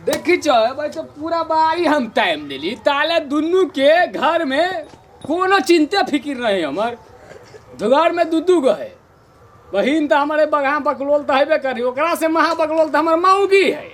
देखी छो भाई तो पूरा बारी हम टाइम देली ताले दुनू के घर में कोनो चिंता फिकिर नहीं हमर। घर में दू दू गो है बहिन तो हमारे बगहा बकलोल तो हेबे करी, ओकरा से महा बकलोल तो हमर मौगी है।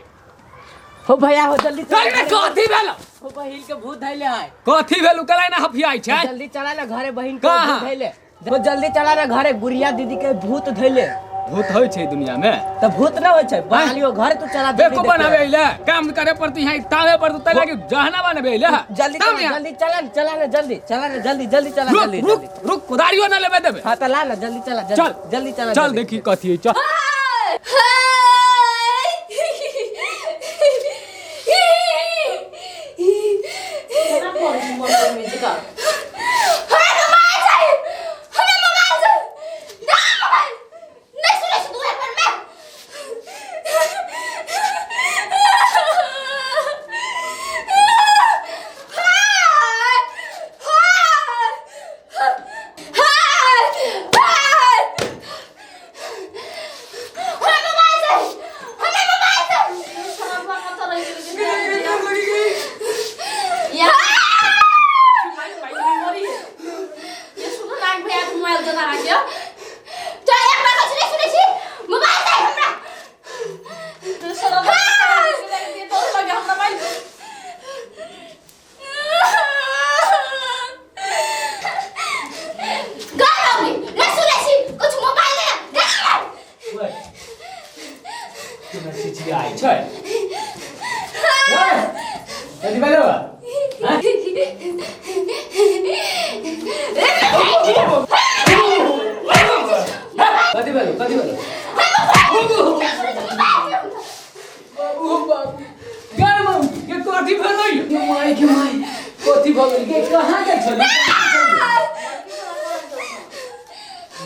हो भैया हो जल्दी चला। अरे कथी भेल? हो बहिन के भूत धैले है। कथी भेल? कलाई ना हफियाई छै। जल्दी चला ना घरे बहिन के कहाँ? भूत धैले। हो जल्दी चला ना घरे गुड़िया दीदी के भूत धैले। भूत होइ छै दुनिया में? त भूत ना होइ छै, बना घरे तू चला। बेवकूफ बनावे अइले, काम करे पड़ती है तावे पर तो लागी जहना बनावे अइले। जल्दी चला, जल्दी चला, चला ना जल्दी, चला ना जल्दी, जल्दी चला, रुक जल्दी रुक रुक, कुदारियो ना लेबे देबे। हां त ला ना जल्दी चला, चल जल्दी चला, चल देखी कथी है। चल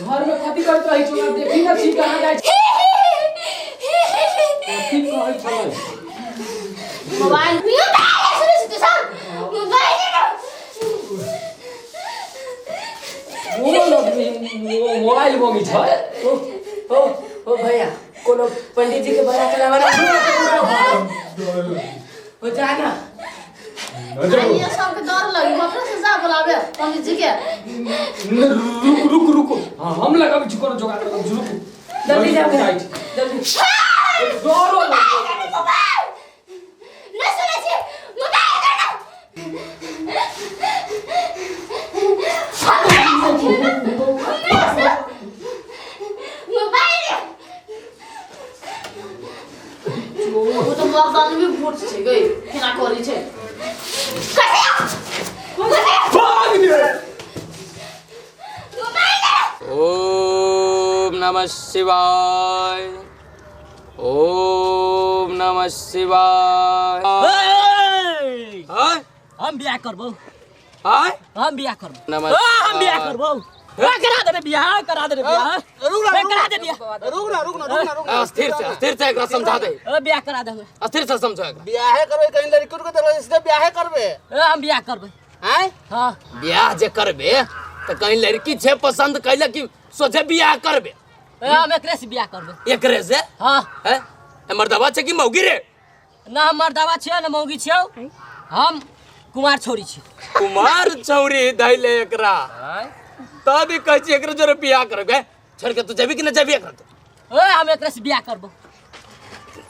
घर में कथी करत रही छो? देखी ना छी कहां जाय छी? कथी कहै छो? मोबाइल मोबाइल मोगी छ। ओ ओ ओ भैया कोनो पंडित जी के बड़ा के लावा ना हो जा ना। ये सब के डर लगी हमरा से जा बुलावे पंडित जी के। रुक रुक रुक, हां हम लगाबै छी कोनो जोगाड़ लगाबै छी, रुक जल्दी जा जल्दी। डरो लगी न सुनै छी मोबाइल दे ना। मोबाइल ओ तो मर्दान भी भूत छै गई केना करै छै? ओम नमः शिवाय, ओम नमः शिवाय। हम बियाह करबो, हम बियाह करबो, हम बियाह करबो। करा दे बियाह, करा दे बियाह। रुक ना, करा दे बियाह। रुक ना, रुक ना, रुक ना, रुक ना। अस्थिर से, अस्थिर से एकरा समझा दे। ओ बियाह करा दे, अस्थिर से समझा एकरा। बियाह करबे कहीं लड़की के तो इससे बियाह करबे। हम बियाह करबे। हैं? हां बियाह जे करबे त कहीं लड़की छे पसंद कैला कि सोझे बियाह करबे? हम एकरे से बियाह करबे। एकरे से? हां। हैं मर्दवा छे कि मौगी रे? ना मर्दवा छियो ना मौगी छियो, हम कुमार छोरी छियो। कुमार छौरी धैले एकरा तब ही कहै छी एकरे जोरे बियाह करबे। छोड़ के तू जेबी कि ना जेबी एकरा? ओ हम एकरे से बियाह करबो।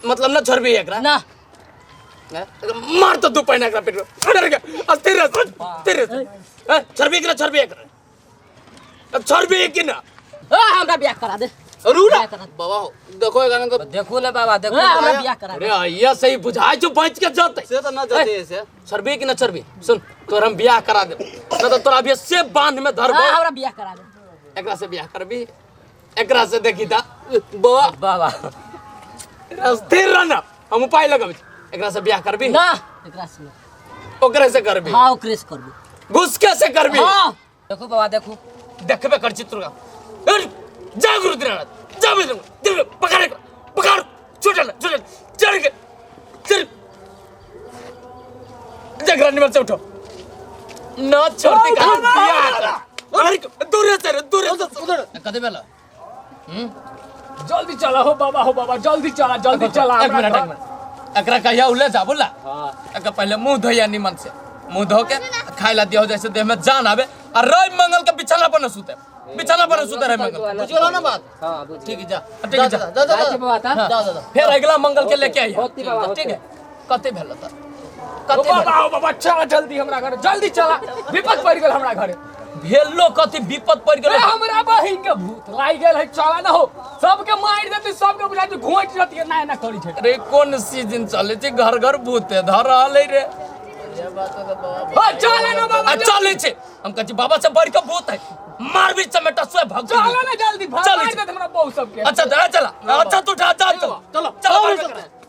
मतलब ना छोड़बी एकरा? ना। मार तो दू पहिना एकरा पेट में। अरे अस्थिर रह, अस्थिर रह। छोड़बी कि ना छोड़बी एकरा? छोड़बी कि ना? ओ हमरा बियाह करा दे। रुक ना बाबा, देखो एकरा तो देखो ना बाबा, देखो हमरा बियाह करा दे। अरे अइया सही बुझाय छौ बच के जतै से त ना जतै से। छोड़बी कि ना छोड़बी? सुन तोर हम बियाह करा देब ना तो तोरा अभी से बांध में धरबो। हमरा बियाह करा दे। एकरा से बियाह करबी? एकरा से देखी ता बाबा बाबा स्थिर रह ना, हम उपाय लगाबै छी। एकरा से बियाह करबी? ना एकरा से ना। ओकरे से करबी? हां ओकरे से करबी। घुस के से करबी? हां। देखो बाबा देखो, देखबे कर छी तोरा। जा गुरु दिनानाथ जा बजरंग दिल पकड़ पकड़, छूटल छूटल चढ़ के चल जगरा निमर से उठो ना छोड़ती का बियाह कर। अरे दूर से रे, दूर से उधर कदे बेला जल्दी चला हो बाबा, हो बाबा जल्दी चला, जल्दी चला। एक मिनट एक मिनट, एकरा कहिया उले जा बोला। हां एकरा पहले मुंह धोइया निमन से, मुंह धो के खाए ला दियो जैसे देह में जान आवे। और रवि मंगल के बिछाना पर न सुते, बिछाना पर न सुते रवि मंगल। बुझ गेलो ना बात? हां बुझ। ठीक है जा, ठीक है जा जा जा जा जा जा। फिर अगला मंगल के लेके आइए। ठीक है कते भेल त कते बाबा? हो बाबा चला जल्दी हमरा घर, जल्दी चला, विपद पड़ गेल हमरा घरे। भेलो कथी विपद पड़ गेल? हमरा बहिन के भूत लागि गेल है, चला ना हो सबके मारि देती, सबके बुझाइ छै घोंटि जतियै, ना ना करी छै। अरे कोन सीजन चले छै, घर घर भूत धर रहलै रे। ये बात तो बाबा चला ना बाबा चले छै। हम कहै छी बाबा से बढ़ के भूत है, मार भी चमेटा सोए भग। चला ना जल्दी, मार देत हमरा बहू सबके। अच्छा चला, अच्छा तू उठा, चल चल चलो चलो चलो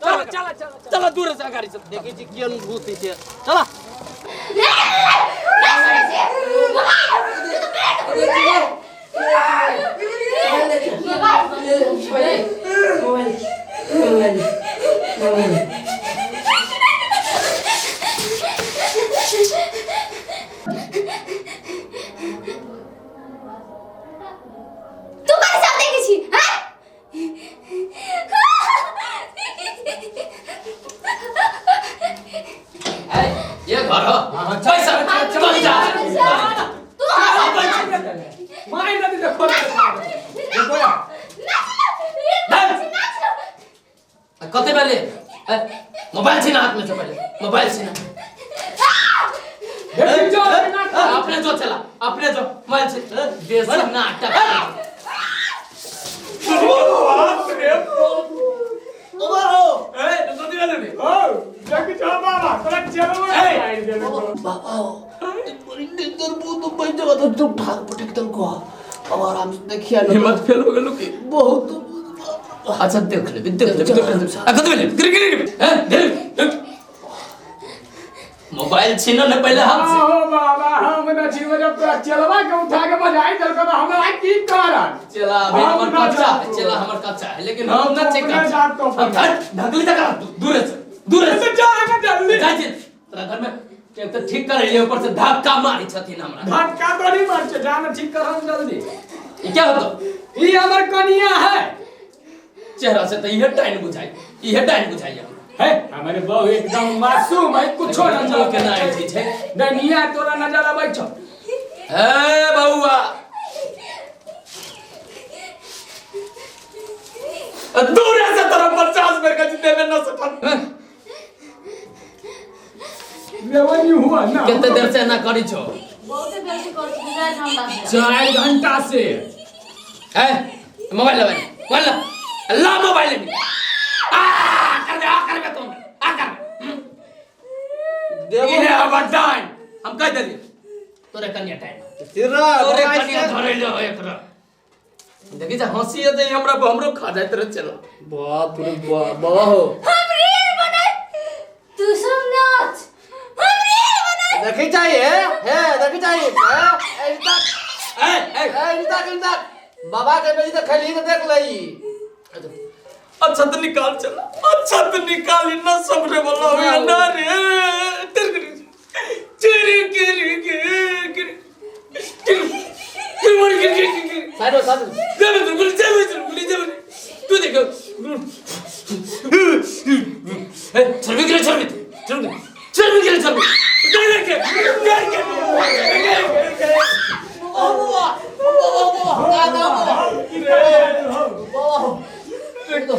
चलो चलो चलो दूर से गाड़ी से देखी छी केहन भूत छै। चला तू कहाँ सब देखै छी? हैं? ये घर हो पैसा चल जा। तू मारि देती देखो। कते बेले मोबाइल छीना हाथ में से, पहले मोबाइल छीना। अपने जो चला, अपने जो मोबाइल छीना देसी नाटक। बाप रे बाबा हो ए कते बेले रे? ओ देखि छ बाबा तोरा चलबो मारि देबे बाबा हो। बड़ी डेंजर भूत बैठ जगह तो तू ठाक पटक दल को अब आराम से देखिया ना। हिम्मत फेल हो गेलो की बहुत। अच्छा देख ले देख ले देख ले। आ कते बेले गिर गिर हैं देख मोबाइल छीनो ने पहले हाथ से। हो बाबा हम न छीनो, जब तोरा चलवा के उठा के बजाई दल को हमरा की कारण? चला अभी हमर कच्चा है, चला हमर कच्चा है, लेकिन हम न चेक कर ढकली तक दूर से, दूर से जा ना जल्दी जा जे तोरा घर में एक तो ठीक कर लिए, ऊपर से धक्का मारी छथिन हमरा। धक्का तो नहीं मार छे, जा ना ठीक कर हम जल्दी। ई क्या होतो? ई हमर कनिया है। चेहरा से तो इहे टाइन बुझाई, इहे टाइन बुझाई है। हमारे बहू एकदम मासूम है, कुछो न चल के ना आई छै दुनिया तोरा नजर आबै छौ। ए बउआ दूर से तोरा 50 बेर का जिते में न सठन लेवनी हुआ ना। कितने देर से ना करी छो? बहुत देर से करी छी, 4 घंटा से। 4 घंटा से। ए मोबाइल ले, मोबाइल ला, मोबाइल ले। आ कर दे, आ कर बे तुम, आ कर देबो इने अब टाइम हम कह देली तोरे कन्या टाइम सिरा तोरे कन्या धरे ले एकरा। देखी जा हंसी है त हमरा हमरो खा जाइत रहे। चलो बाप रे बाप बाबा हो। हम रील बनाई तू सब नाच, हम रील बनाई। देखी चाहिए हे, देखी चाहिए ए ए ए ए रिता रिता बाबा के बेटी त खैली त देख लई। अच्छा तो निकाल चला, अच्छा तो निकाल ना सबरे वाला हो ना रे। तेरे गिर गिर गिर गिर गिर गिर गिर साइड हो साइड देवे तू गुल देवे तू गुल देवे तू देखो। ए चल गिर चल चल चल गिर चल देख के देख के बाबा बाबा दादा बाबा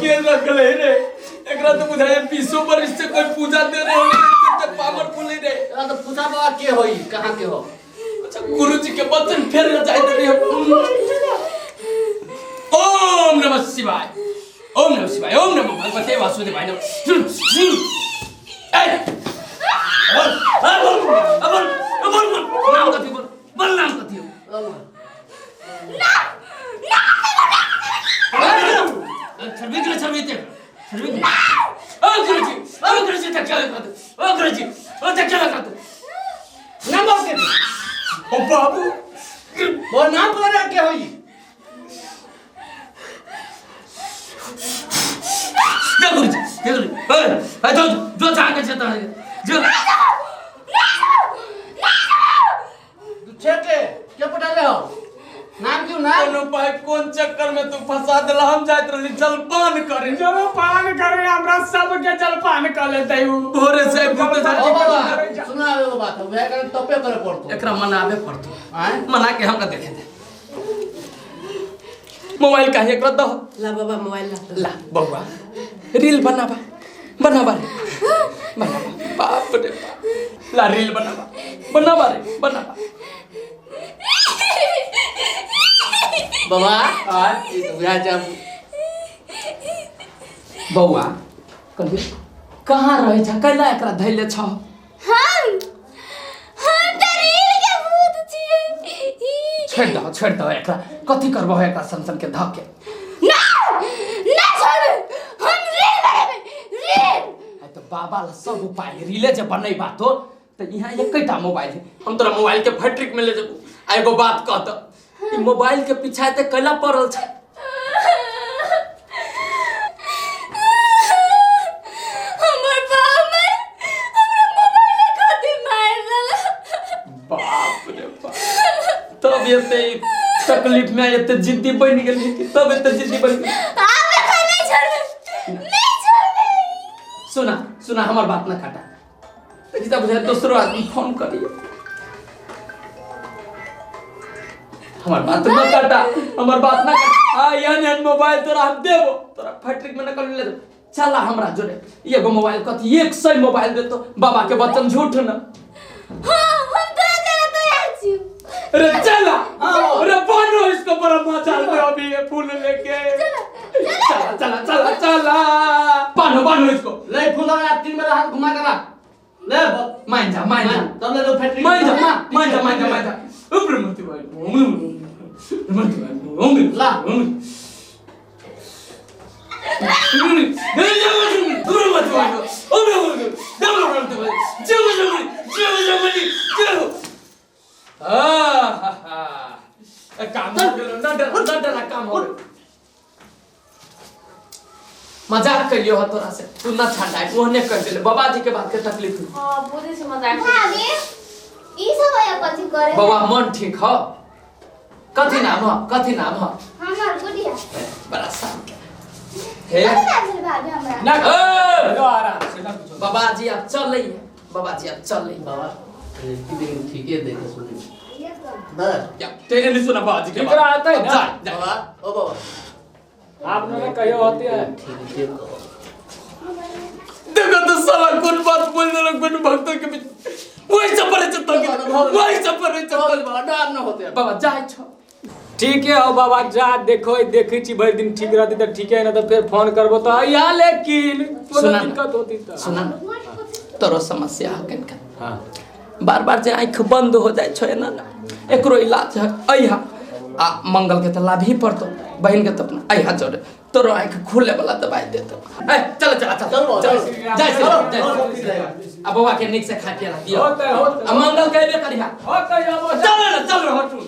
के रखले रे एकरा तो बुझाय 20 बरिस से कोई पूजा दे रहे हो त पावरफुल रे। एकरा तो पूजा बाबा के होई कहां के हो? अच्छा गुरुजी के वचन फेर न जाय दे। ओम नमः शिवाय, ओम नमः शिवाय, ओम नमः भगवते वासुदेवाय नमः। ए बोल बोल बोल बोल बोल नाम कथि बोल बोल नाम कथि बोल ना ना छरबी के छरबी ते छरबी के ओ गुरुजी ओ गुरुजी तक क्या कर ओ गुरुजी ओ तक क्या कर नाम बोल के ओ बाबू बोल नाम बोल रे के होई दे गुरुजी दे गुरुजी ए ए जो जो जाके छता है जो तू छेके के पटाले हो नाम क्यों ना कोनो पाई कोन चक्कर में तू फंसा देला हम जाइत रहली जलपान करे जलपान करे हमरा सबके जलपान कर लेतै उ भोरे से भूत ओ बाबा सुना एगो बात वह कारण तपे करे पड़तो एकरा मनाबे पड़तो आय मना के हमरा देखे दे मोबाइल काहे एकरा दो ला बाबा मोबाइल ला ला बउआ रील बनाबा बनाबा रे बनाबा बाप रे बाप ला रील बनाबा बनाबा रे बनाबा बाबा ई तो वह जब बउआ कहियो कहाँ रहे छ कैला एकरा धैले छ हम त रील के भूत छियै छोड़ दो एकरा कथी करबो एकरा समसन के धक के ना ना छोड़ हम रील बनेबै रील आइ तो बाबा ला सब उपाय रीले जे बनैबा तो त यहाँ एकैटा मोबाइल है हम तोरा मोबाइल के फैक्ट्री में ले जेबो आ एगो बात कह त ई मोबाइल के पीछा एते कैला पड़ल छ हमर बाप हमरा मोबाइल खातिर मार देला बाप रे बाप तब एते तकलीफ में एते जिद्दी बन गेली कि तब एते जिद्दी बन गेली आब एखन नहीं छोड़बै नहीं छोड़बै सुना सुना हमर बात ना काटा देखी तब बुझाय दोसरो आदमी फोन करिए हमर बात ना काटा हमर बात ना काटा आ एहन एहन मोबाइल तोरा हम देबो तोरा फैक्ट्री में नकल ले देबो चला हमरा जोरे एगो मोबाइल कथी 100 मोबाइल देतो बाबा के वचन झूठ न हाँ हम तोरा चला तैयार छी अरे चला अरे बनो इसको बड़ा मजा में अभी ये फूल लेके चला चला चला चला बानो बानो इसको ले फूल लगा तीन बार हाथ घुमा के रख ले मान जा मान जा तब ले लो फैक्ट्री मान जा मान जा मान जा मान जा ऊपर मत भाई मत भाई ला। काम हो गेलो ना डर ना डरा काम हो गेलो मजाक कलियो हो तोरा से तू ना छंडाई ओहने कर देले बाबा जी के बात के तकलीफ हुई। हां बोले से मजाक भाभी ई सब आया कथी करे बाबा मन ठीक हो कथी नाम हो कथी नाम हो हमर गुड़िया बड़ा शांत हे कथी नाम छल भाभी हमरा ना ए! लो आराम से ना कुछ बाबा जी आप चल रही है बाबा जी आप चल रही बाबा लेकिन ठीक है देखे सुनी बस तेरे नहीं सुना बाबा जी के ठीक आता है ना? जा, जा। बाबा ओ बाबा आप लोग कहियो होते हैं ठीक है देखो देखो तो साला कौन बात बोल देलक कौन भक्तों के बीच वही सब पर चत्तर के वही सब पर चत्तर बाबा डर न होते बाबा जाय छो ठीक है हो बाबा जा देखो देखै छी भरि दिन ठीक रहती तऽ ठीक है ना तऽ फेर फोन करबो तऽ अइहा लेकिन कोनो सुना ना। दिक्कत होती तऽ सुना ना तोरो समस्या है कनका हाँ बार बार जे आँख बंद हो जाए छो एना ना एकरो इलाज है अइहा आ मंगल के तऽ लाभ ही पड़तो बहन के तऽ अपना अइहा जोड़े तोरो आँख खुले वाला दवाई देतो ए चल चल चल चल, चल चल। जय श्री राम जय चल, श्री राम आ बौआ के नीक से खाए पिए ला दियो होतै, होतै। आ मंगल के अइबे करिहा होतै अब चल ना चल हटू।